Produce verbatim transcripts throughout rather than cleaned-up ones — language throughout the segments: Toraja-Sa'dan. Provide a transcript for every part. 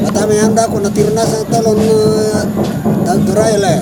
Kata mi anda ko natirna sa talon, eh, ta-, durai le.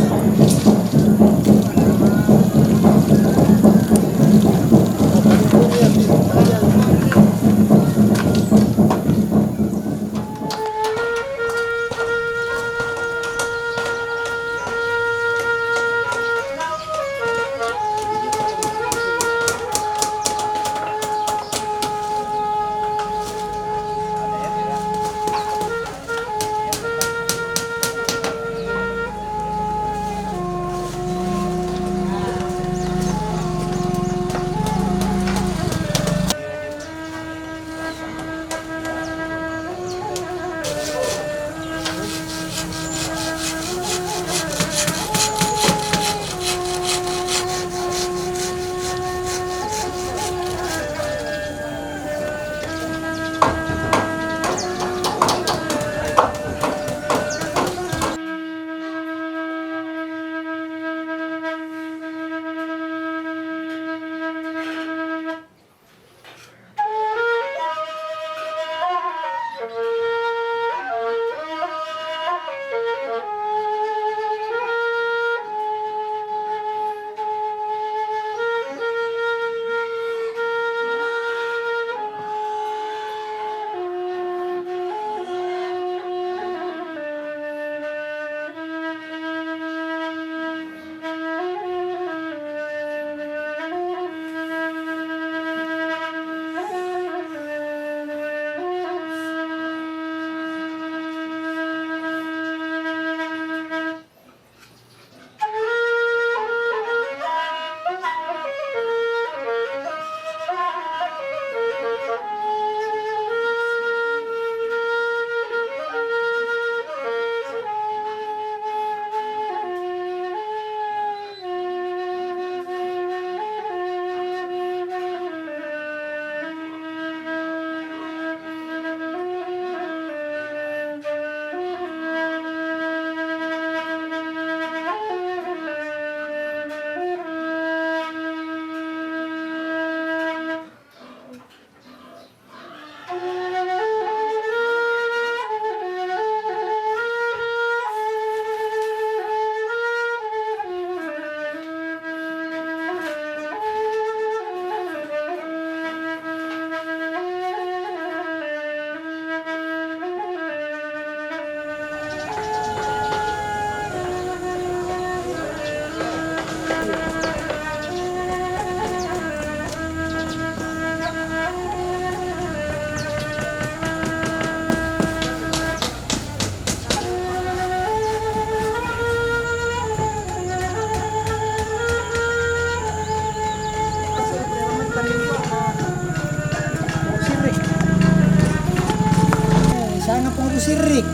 Sana pung sirrik.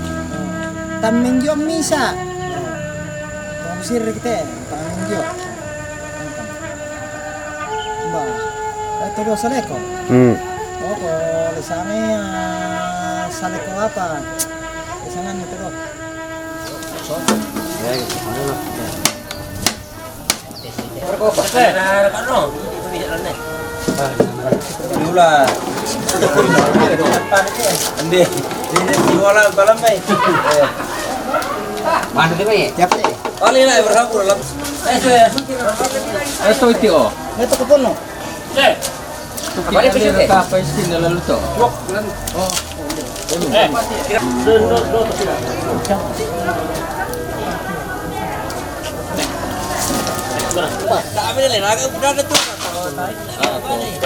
Tammenjo misa. Pung sirrik te, tammenjo. Ba, eh, todo saleko. Hmm. Oh, ko lisame, ah, saleko apa? Lisangan itu doh. Ya, gitu. Mana lo? Diula. Ande. Ini diula balam, Bay. Mana dia, Bay? Siapa nih? Kali lah, berhamburan lah. Eh, sudah. Eh, itu, itu, oh. Itu ke kono. Apa dia, Bay? Apa isi dalam tu? Oh.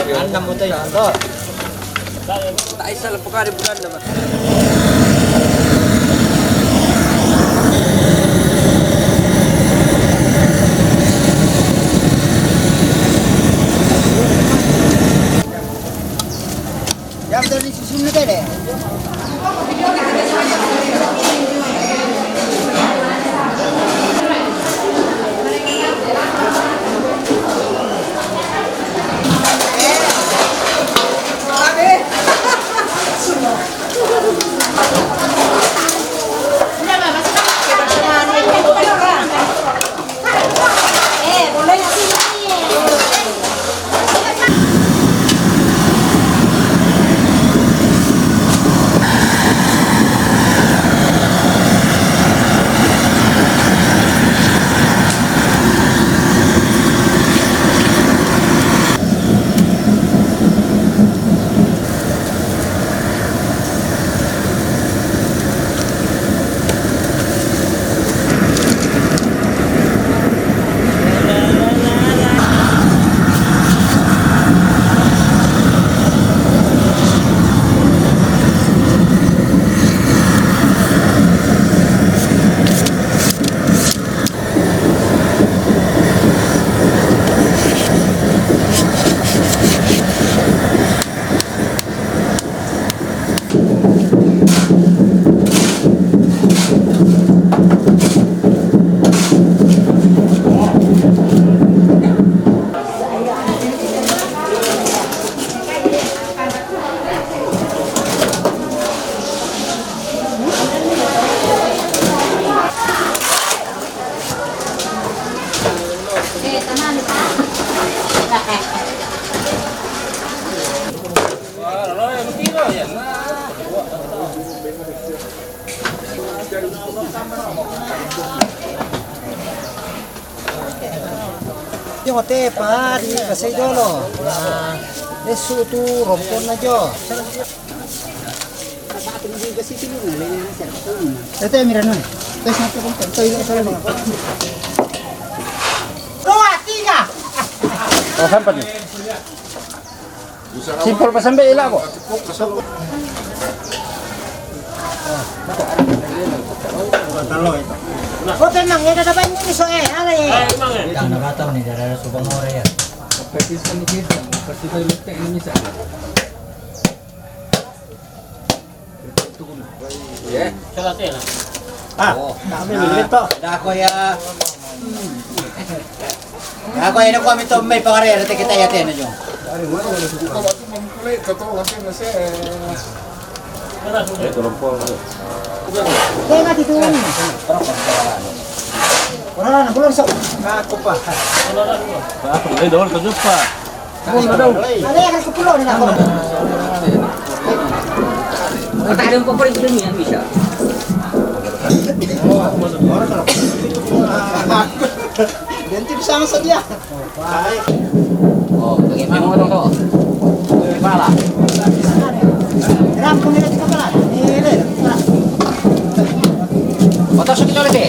Anam betul ya, Anto. Tak isal pekara bulan dah. Yang tadi susun ni kan, eh? Yo, te pa, di kasi jolo. Nah, lesu tu rompon na jo. Ete mira no. Tes na tu rompon. Tes na tu rompon. Dua, tiga. Oh, sampai ni. Simpul pa sambe ila ko. Oh, tenang, ya, ada banyak ni, so, eh, ale. Jangan kata ni, dari subang ore ya. Kompetisi ni kita, kompetisi ni bisa. Ya. Ah, oh. Kami na, dito. Dako ya. Dako ya, nakuha mi to, may pangare, ate kita ya, te na jo. Ito lang po. Kaya nga dito yun. Wala na, wala sa. Ako pa. Ay, dawal ka, Diyos pa. Ano yan, kasi pulo na ako. Matagal pa pa rin yun yan, Misha. Ganti ko sa sadya. Oh, lagyan mo ito. Pala. Ram, kung nila ka pala. Nila. Otas sa kita ulit eh.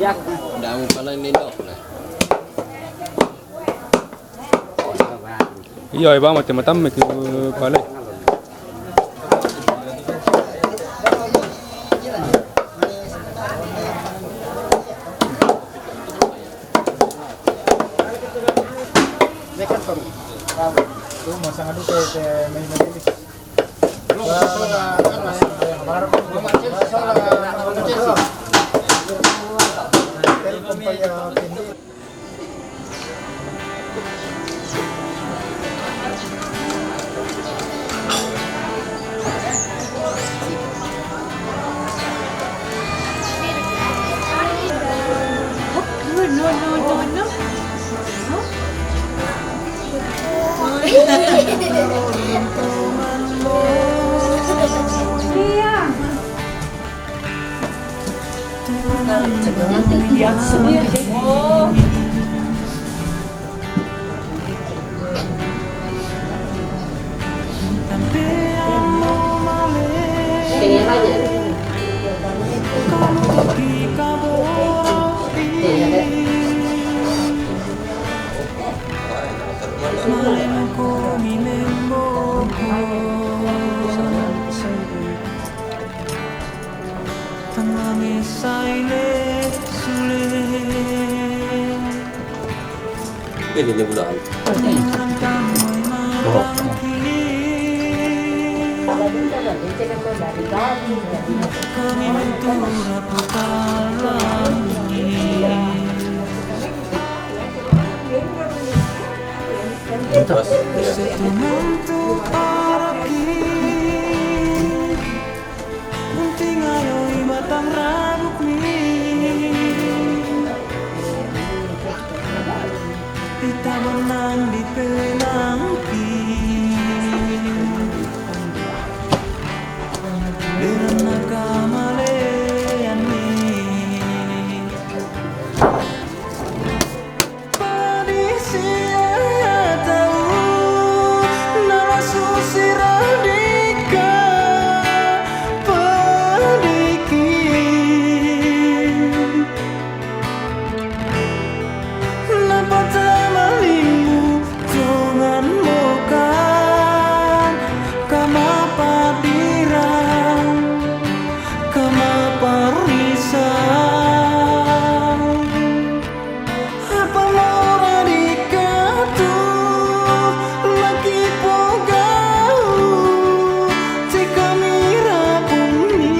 Ndak mau pala ni dok lah. Iyo, iba mati matam ki pale. Ini ni bulan. Oh. Terus. Tingayoi batang rabuk ni, ita benang di penangki, berenaka malean ni. Padisia tau nalasu siradika padiki. Napatamalimbu tongan mokan kamapadirang kamaparisa. Apa mora dikatu laki pogau cekami rabuni.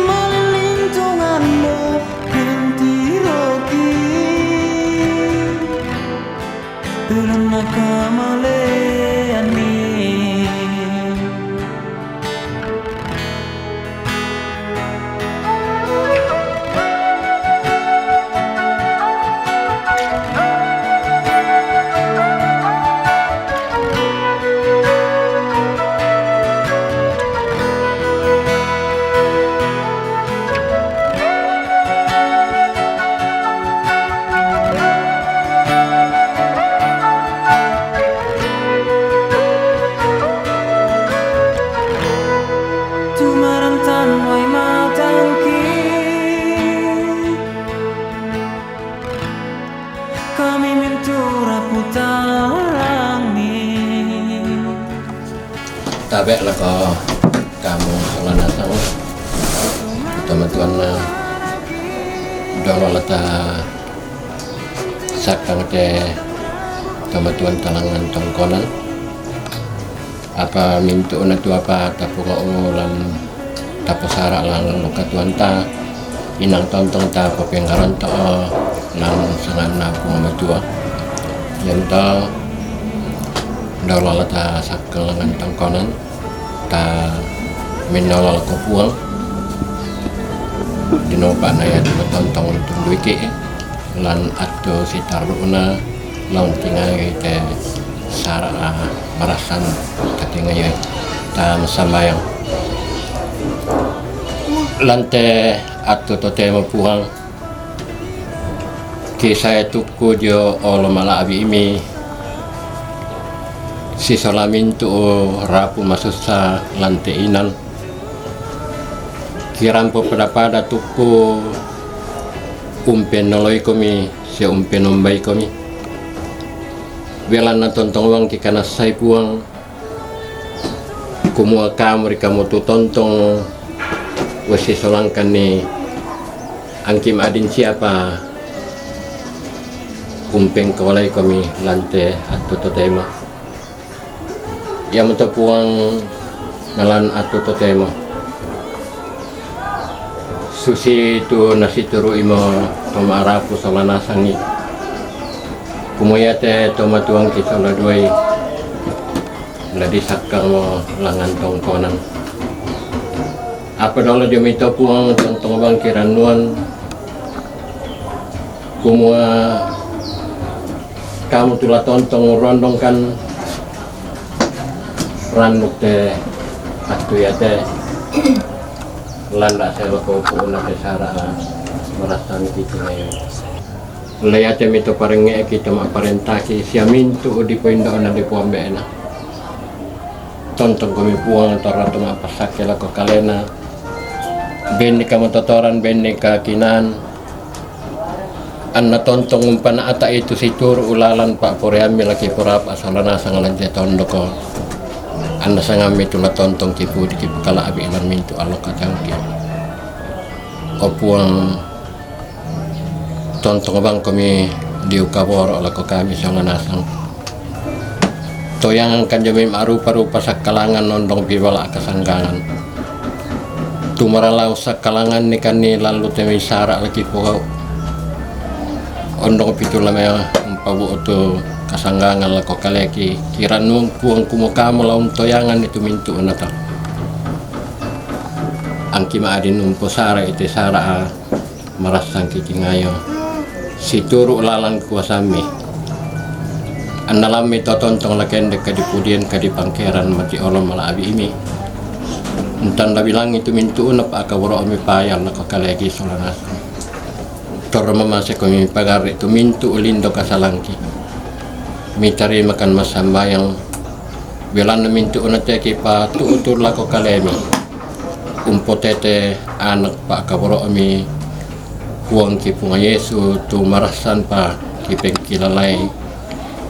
Malilintungan do pentiroki. Ulun nakamalean ni. Tumarantan wai matangki, kami mintura putarang ni. Tabe lako kamu solanatang. Tama tuan na dolo lata sakang te tama tuan talangan tongkonan. Apa mintu na tu apa tapu ngau lan tapu sara lan luka tuan ta. Inang tontong ta papenggaran to lan sangan na ku matua. Yang to dolo lata sakang lan tongkonan. Ta minolol ko puang. Dinopa na ya dino tontong tundui ke. Lan atu sitar una laun tingai te sara marasan tatingai ta masambayang. Lan te atu to te mapuang. Kisah itu kujo olo mala abi imi. Si solamin tu rapu masusa lante inan. Kirampo pada-pada tuppu umpenoloi komi, sia umpenombai komi. Belanna tontong bangki kanassai Puang, kumua kamu ri kamu tu tontong wessisolangkanni angki ma'din siapa umpengkaulai komi lante attu totemo. Iamoto Puang nalan attu totemo. Susi tu nasituru'imo to ma'rapu sola nasangi. Kumua iate to matuangki sola duai, la disakkangmo langngan tongkonan. Apa dolo dio mito Puang tontong bangki rannuan, kumua kamu tu la tontong urrondongkan rannuk te attu iate, landa selo ko pu'na te sara' marassangi kitingayo. La iate mito parengnge'ki to ma'parentaki sia mintu' dipoindo'na dipoambe'na. Tontong komi Puang torra to ma'passakke lako kalena. Benni kamatotoran, benni kakinaan. Anna tontong umpana'ta'i tu situru' lalan pa'poraiammi laki porapa sola nasang lante tondoko. Anna sangammi tu la tontong kipudi kipakala'bi lan mintu' allo kacangki. O Puang, tontong bangkomi diukaboro' lako kami sola nasang. Toyangangkan dio mai ma'rupa-rupa sakkalangan ondong pibala' kasanggangan. Tumaralau sakkalanganni kanni lallu te mai sara' laki pogau'. Ondong pitu la mai umpabu'tu kasanggangan lako kaleki, kirannuang Puang kumua kamu la untoyanganni tu mintu'na tau. Angki ma'din umposara'i te sara'a marassangki tingayo situru' lalan kuasammi. Anna lammi to tontong la kendek kadipudian kadipangkeran mati olo mala'bi'mi. Untanda bilangi tu mintu'na pa'kaboro'mi paya lako kaleki sola nasang. Torro mamase komi pagarre' tu mintu' lindo kasalangki. Mitarimakan massambayang, belanna mintu'na te kipatu'tu lako kalemi. Umpotete anak pa'kaboro'mi Puangki Puang Yesu tu marassanpa kipengkilalai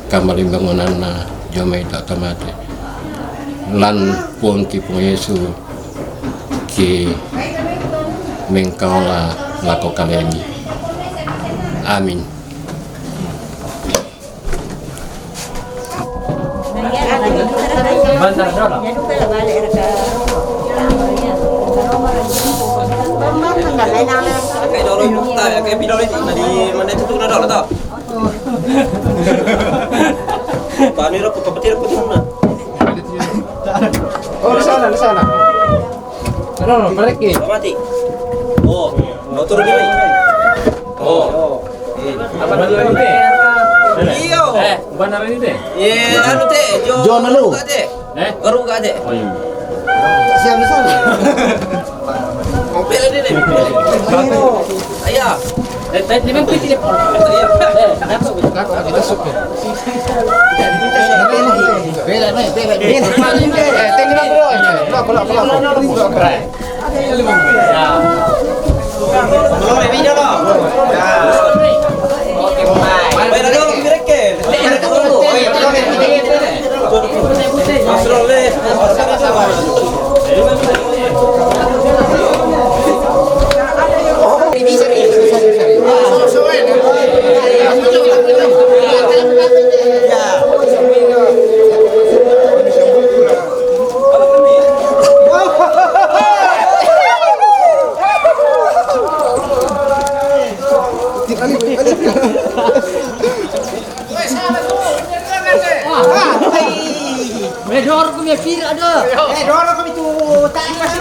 kamalimbangunanna dio mai to tamate. Lan Puangki Puang Yesu ki mengkaola lako kalemi. Amin. Bandar dolo. Kayak dolo itu, kayak, kayak video itu, tadi mana itu tuh dolo tuh. Pani ro, ko peti ro, ko tunna. Oh, di sana, di sana. Ano, balik eh. Mati. Oh, motor dia. Oh. Apa lagi teh? Iyo. Eh, benar ini teh. Ye, anu teh, Jo. Jo, anu. Buka teh. Eh? Baru buka teh. Oh, iya. Siap di sana. Mobil ini nih. Ayo. Eh, eh, ini memang piti. Iya. Eh, kenapa? Kita suka. Bela nih, bela, bela. Eh, tengok dulu. Belum, belum, belum. Weh, doro kami pira do. Eh, doro kami tu tak masih.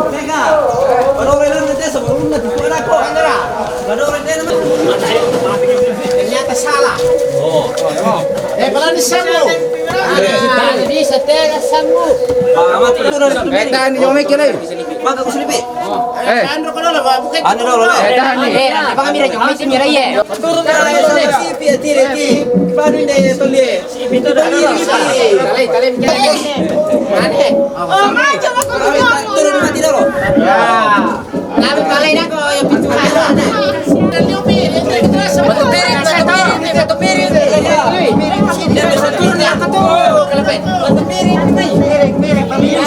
Mega. Kalau welan nanti sebelumnya di mana kok? Kalau welan nanti ternyata salah. Oh. Eh, kalau di sana. Jadi saya tega samu. Pak Ahmad, itu dari Eh, tahan, yo, mikir, eh. Maka aku selipi. Eh. Anu dulu, eh. Eh, tahan, nih. Eh, nanti Bang Amir aja, Amir, Amir, ya. Tiri, tiri. Baru ini tolong. Itu dah. Tali, tali, tali. Mana? Oh, macam aku. Turun mati dulu. Ya. Lalu kali dah kau yang pintu. Batu piring, batu piring, batu piring. Dia bisa turun ya, aku tuh. Batu piring.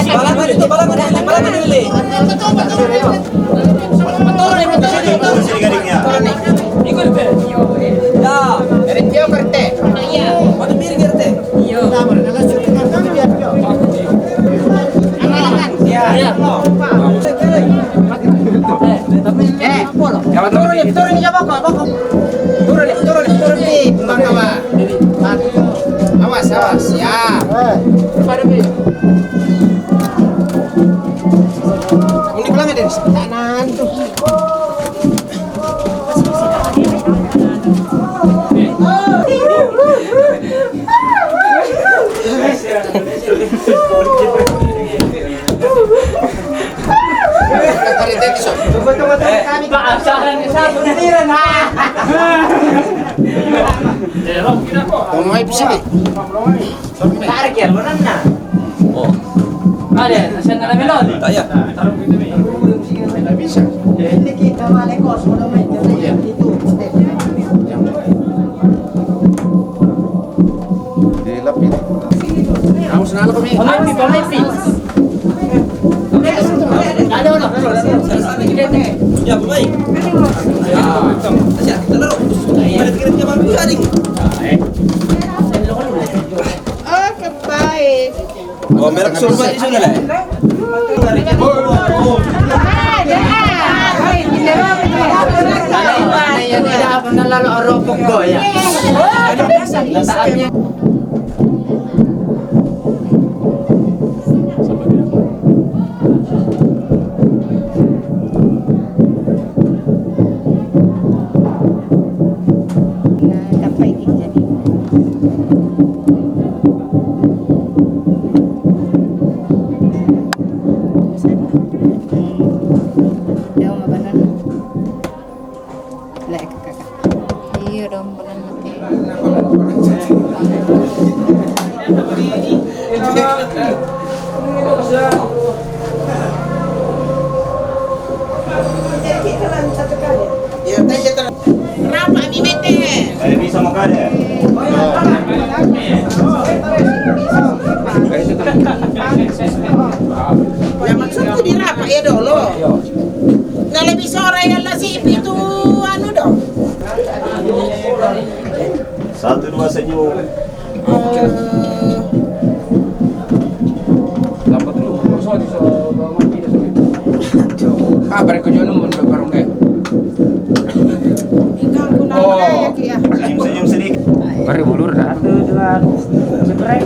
Balaban itu, balaban itu, balaban itu. Turun nih, turun nih, turun nih. Ikut, Pe. Ya. Dari Tio Kerte. Batu piring, Kerte. Iya. Eh, turun nih, turun nih, coba kok, kok. Turun nih, turun nih, turun nih, Bang Kawa. Awas, awas, ya. Ini pulang ada di sana tuh. Tunggu, tunggu, tunggu, kami. Tunggu, ayo, sini. Tarik ya, mana? Oh. Ada, saya nak melodi. Tak ya. Ini kita balik kos, kalau main itu. Dilapis. Kamu senang apa, Mi? Pamaipi, pamaipi. Ada orang. Ya, pemain. Ya. Aja, kita taruh. Ada pikiran dia bagus, Ading. Oh, kebaik. Oh, merek surma di sana lah. Yang tidak pernah lalu oropok goyang. Nah, sampai di jadi. Sana. Daun apa nana? Lah, kakak. Iya, daun apa nana? Rapa mi mete. Saya bisa makan ya. Ya, maksudku di rapa ya dulu. Nah, lebih sore ya lah si itu anu dong. Satu, dua, senyum. Eh. Ah, balik ke jono mun baru enggak. Ikang ku nang. Oh. Senyum-senyum sedikit. Bari bulur dah. Satu, dua, setrek.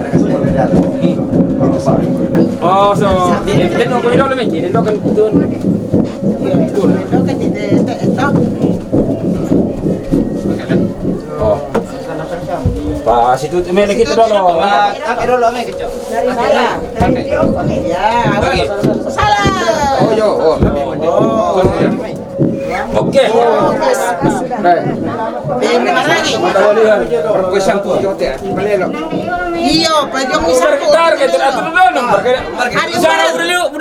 Oh, so, dia, dia nunggu dulu, Mi. Dia nunggu dulu. Oh. Pas itu, Mi, lagi itu dulu. Pakai dulu, Mi, kecil. Dari mana? Dari Tiongkok. Ya, salah. Oh, yo, oh. Oke. Ini mana lagi? Iya, Pak Jong bisa. Target atur dulu.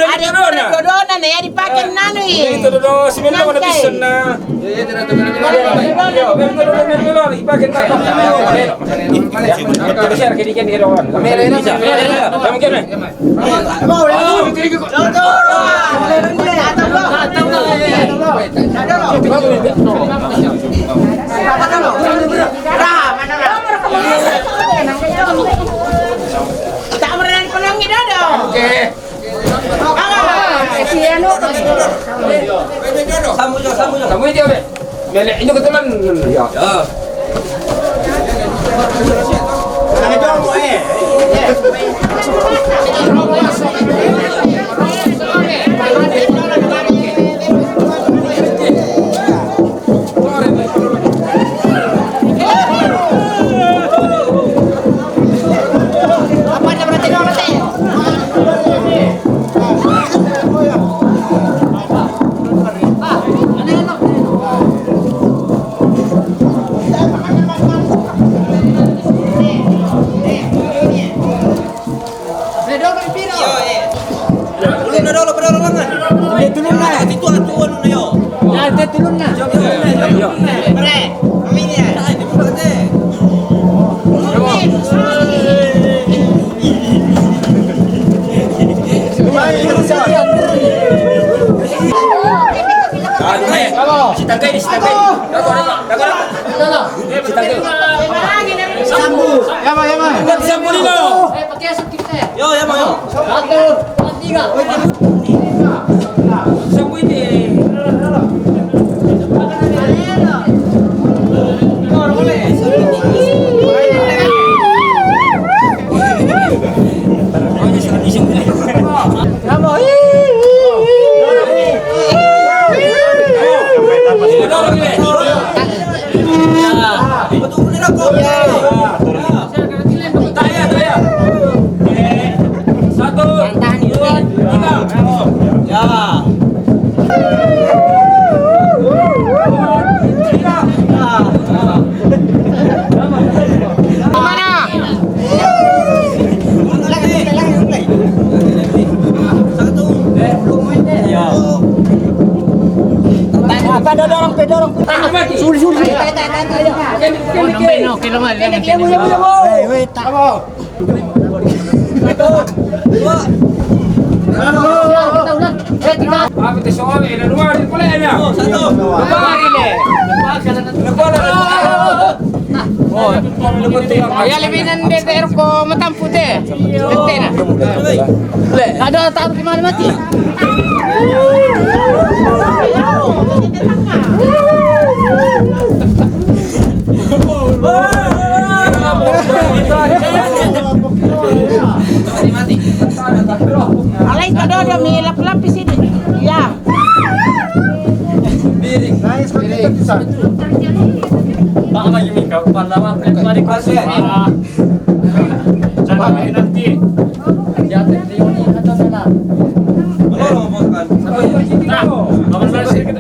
Ada yang udah dodona nih ya, dipakai nanu ya. Itu dulu, sembilan udah bisa, nah. Oke. Sambung, sambung. Sambung itu, Be. Nenek, ini kebetulan. Ya. Ya. Sambu. Ya, Bang, ya, Bang. Buat sambu dulu. Yo, ya, Bang, yo. Satu, dua, tiga. Sambu ini. Satu, dua, tiga. Ya. Mana? Apa, dorong, pe, dorong, pe. Suli, suli, suli. Weh, weh, tak. Apa tu soal ni? Dah dua hari pula ni. Dua hari ni. Ya, lebih nan D P R ko matampu te. Tete na. Ada taruh di mana mati? Alai, kada ada mi lapis-lapis ini. Ya. Piring. Pak, lagi mi kau pandang apa? Mari kasih. Sama nanti. Ya, nanti ini ada sana. Nah, kawan saya sedikit.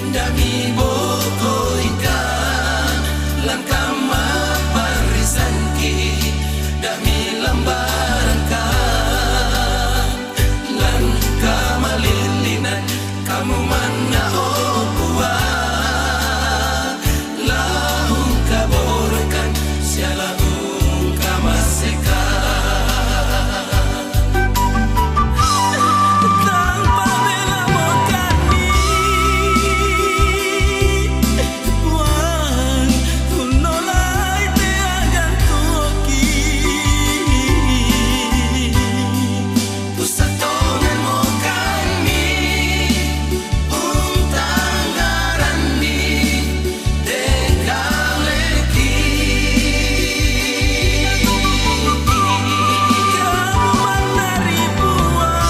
Dami boko ika langkama barisanki, dami lambarangka langkama lilinan, kamu mana o puang. Laung kaborokan, sia laung kamaseka. Tang pabela mokani, puang hunolai te agan tuoki. Usatongan mokani, untang ngaranni, deka leki. Kamu mannari puang,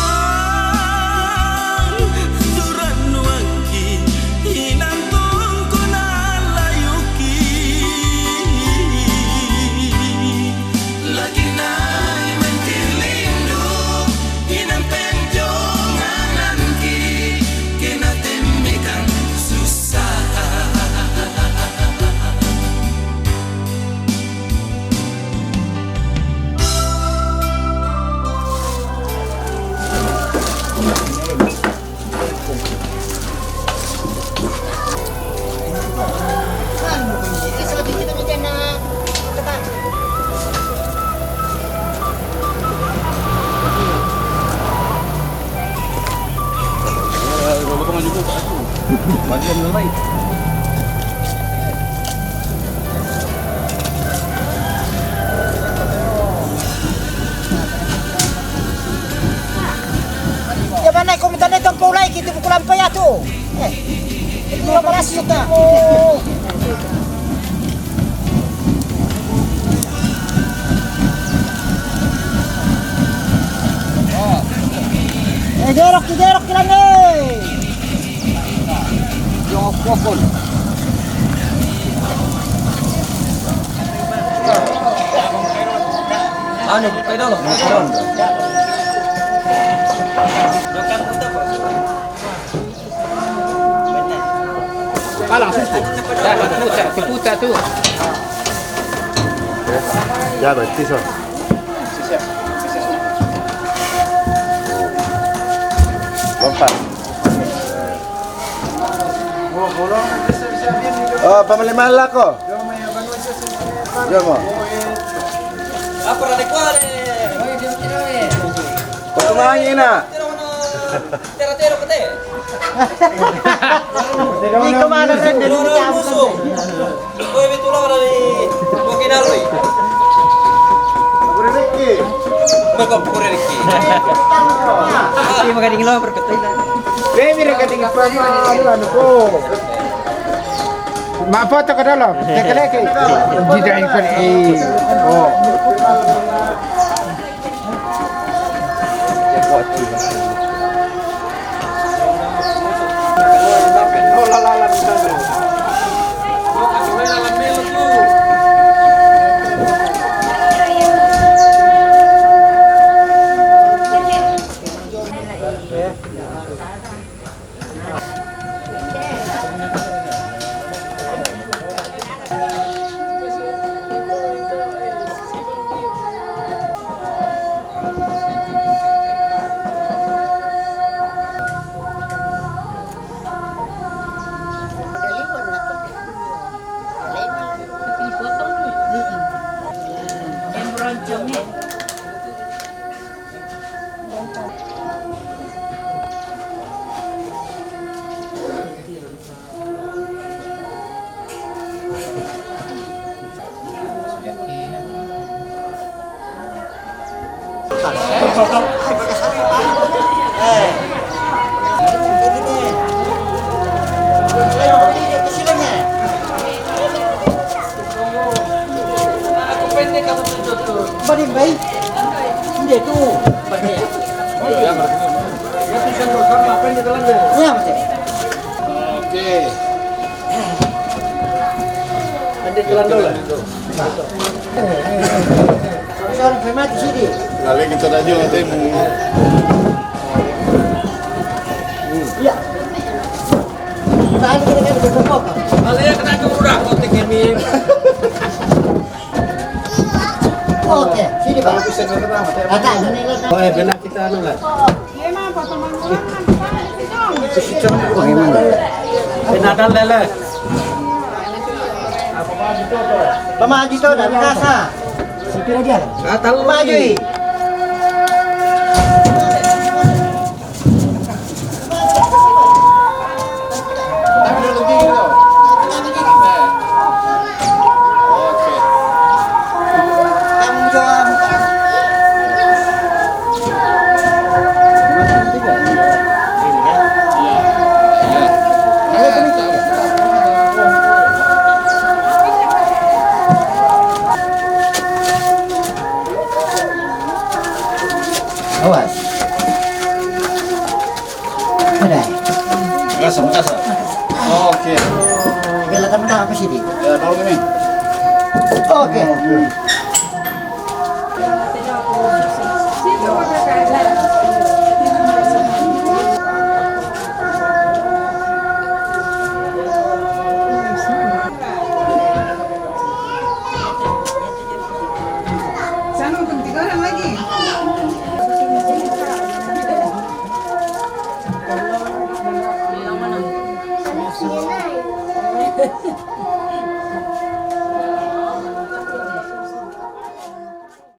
surannuangki, inantungku nalayuki. Lagi nai mentilindu, inang penjongananki, kena tembikan susah. Itu buku lampu ya tu. Eh, itu lampu nasi tu. Eh, gerok tu, gerok tu lagi. Jongkok pun. Anu, buka dulu. Kalang susu. Dah, tu, tak, tu, tak, tu. Ya, berarti so. Lompat. Oh, pamalay-malay ko. Diyan mo. Apa na kuha eh? Patumangi na. Tero-tero ko te. Di ko mana rin, di ko mana. Oy, may tulak na ni Bukinaroy. Pagkuri Ricky. Magkapagkuri Ricky. Hindi magaling lang, pero katoy lang. Baby, nakatingin pa, ano, ano ko. Mafoto ka dolo. Teka, teka. Hindi dahil ko, eh. Oh. Balik, bay. Hindi, ito. Balik. Iya, Mas. Oke. Ande jalan dulu. Sorry, sorry, mati sini. Lagi kita dah jual, nanti mau. Iya. Tadi kita kan udah berkokok. Kalau yang kena jurang, kau tek ini. Oke, sini, Pak. Ada, ini. Oh, eh, benar kita anu lah. Pinadal lele. Pamaju to, dari kasa. Sipira dia? Katal maju. Awas. Ada. Rasa, rasa. Oke. Gala teman apa sih, Di? Ya, tolong ini. Oke. Sana untuk tiga orang lagi.